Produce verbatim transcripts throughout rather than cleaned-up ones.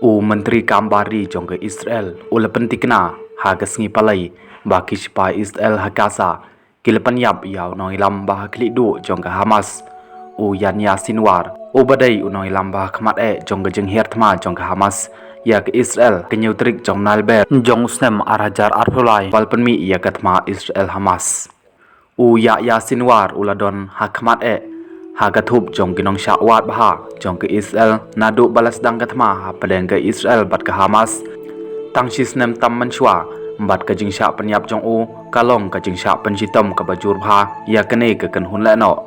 U Myntri Kam Bar Ri jong ka Israel u la pyntikna ha ka sngi Palei ba ki shipai Israel ha Gaza ki la pynïap ïa u nongïalam ba ha khlieh duh jong ka Hamas, u Yahya Sinwar, u ba dei u nongïalam ba ha khmat eh jong ka jinghiar thma jong ka Hamas ïa ka Israel, ka hynñiew tarik jong Nailar jong u snem ar hajar arphew lai, ba la pynmih ïa ka thma Israel Hamas. U Yahya Sinwar u la don ha khmat eh ha ka thup jong ki nongshah wad bha jong ka Israel naduh ba la sdang ka thma hapdeng ka Israel bad ka Hamas. Tang shi snem tam mynshuwa, bad ka jingshah pynïap jong u ka long ka jingshah pynshitom kaba jur bha ïa kane ka kynhun lehnoh.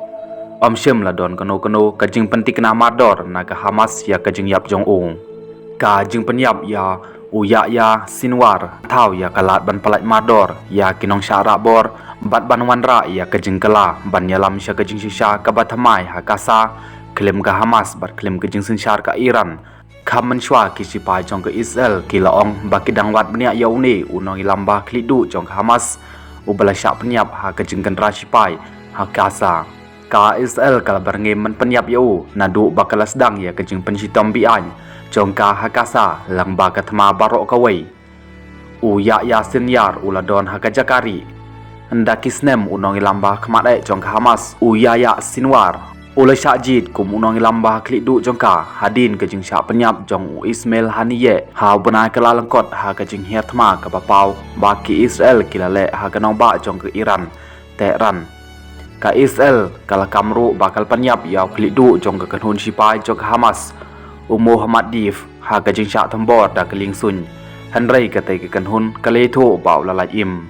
Ym shym la don kano kano ka jingpyntikna mardor na ka Hamas ïa ka jingïap jong u. Ka jingpynïap ïa u Yahya Sinwar thaw ïa ka lad ban pyllait mardor ïa ki nongshah rahbor bad ban wanrah ïa ka jingkylla ban ïalam sha ka jingshisha kaba thymmai ha Gaza, khlem ka Hamas bad khlem ka jingsynshar ka Iran. Kham mynshuwa ki shipai jong ka Israel ki la ong ba ki dang wad bniah ïa une u nongïalam ba ha khlieh duh jong ka Hamas u ba la shah pynïap ha ka jingkynra shipai ha Gaza. Ka Israel ka la byrngem ban pynïap ïa u naduh ba ka la sdang ïa ka jingpynshitom be-aiñ jong ka ha Gaza lyngba ka thma baroh kawei. U Yahya Sinwar u la don ha ka jaka rieh. Ynda ki snem u nongïalam ba ha khmat eh jong ka Hamas, u Yahya Sinwar u la shah jied kum u nongïalam ba ha khlieh duh jong ka hadien ka jingshah pynïap jong u Ismail Haniyeh ha u bnai Kyllalyngkot ha ka jinghiar thma kaba paw ba ki Israel ki la leh ha ka nongbah jong ka Iran, Tehran. Ka Israel ka la kam ruh ba ka la pynïap ïa u khlieh duh jong ka kynhun shipai jong ka Hamas, u Mohammad Deif, ha ka jingshah thombor da ka liengsuiñ. Hynrei katei ka kynhun ka la ïathuh ba u la lait im.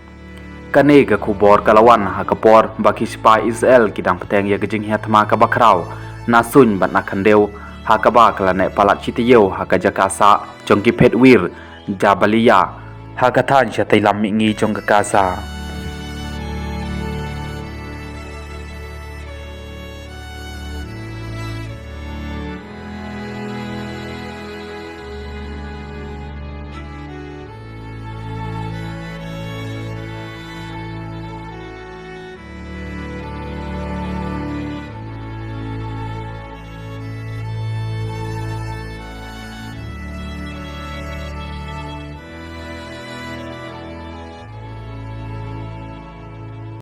Kane ka khubor ka la wan ha ka por ba ki shipai Israel ki dang bteng ïa ka jinghiar thma kaba khraw na suiñ bad na khyndew, ha kaba ka la neh palat shi taïew ha ka jaka sah jong ki phet wir Jabalia, ha ka thaiñ shatei lam mihngi jong ka Gaza.